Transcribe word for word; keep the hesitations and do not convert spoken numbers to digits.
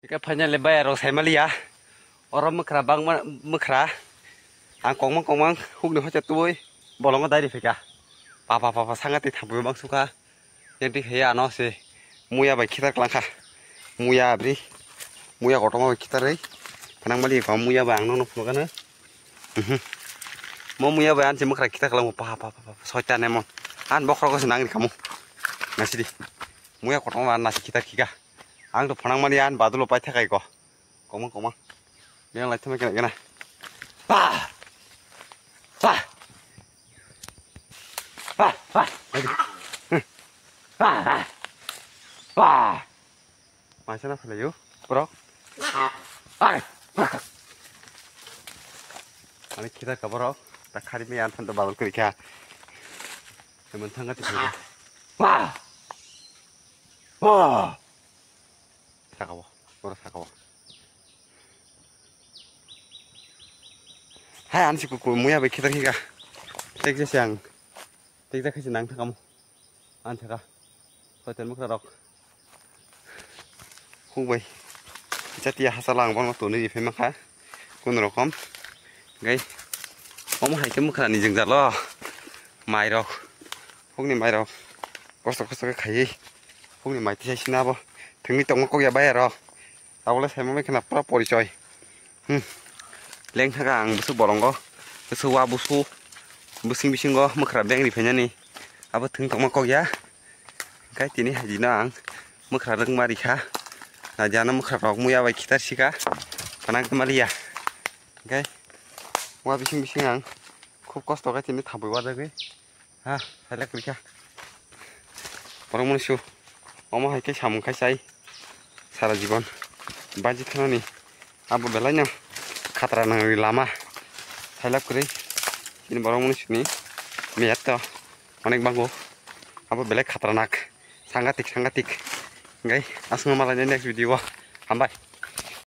Eka finally bai rok saimaliya. Oro mwkhra bangma mwkhra. Ang kongmang kongmang hukni hocha tubui bolongo dairi phika. Papa papa sanga tei thampui bang suka. Yang twi khaya ano se muya bai khitar klangkha. Muya abri. Muya kotorma bai khitar ri. Phanang mali ko muya bai ang nono phunukano. Mhm. Mo muya bai an se mwkhra khitar klango pa pa pa pa. Soita ne mon. An bokhro ko se nangri kamu. Nasidi. Muya kotorma bai an nasi khitar khika. Ang to phanang mali an badulo pai thakai ko. Koma koma. Yang lai thama kena kena. Pa! Pa! Pa! Pa! Pa! Pa! Maisa na phalai yo, bro. Ai. Ani khita ka bro. Ta khari me an than to babal kri kha. Temen thanga ti kha. Pa! Pa! Saka bo, oro saka bo. Hai, ani si kuku muya bai khitar khika. Tek jese ang. Tek jakhe se nang thangamo. An thaka. Hotel mukra rok. Huk bai. Jatiya hasa lang bono tuni di phema kha. Kun rokom. Gai. Omo hai khe mukra ni jeng jalo. Mai rok. Hukni mai rok. Kosto kosto khe khaiwi. Hukni mai tisai sina bo. Thwngwi tongma kok ya bai aro. Tabole saima bai khna pura porichoi. Hmm. Leng thaka ang busu bolongo. Busu wa busu. Busing bisingo mwkhra beng ri phainani. Abo thwng tongma kok ya. Kai tini hajino ang mwkhra rwng ma rikha. Najano mwkhra rok muya bai khitar sika. Kanang khe maliya. Kai wa bising bising ang khub kosto khe tini thabwi wajagwi. Ha, sailak rikha. Borok mani su. Omo hai khe samung khai chai. Sara jibon. Banchi thanani. Abo belai no khatra nangni lama. Sailak kwrwi. Chini borok mani suni. Meyat to. Onek bango. Abo belai khatranak. Sangatik, sangatik. Gai, aswng malai next video o. Hambai.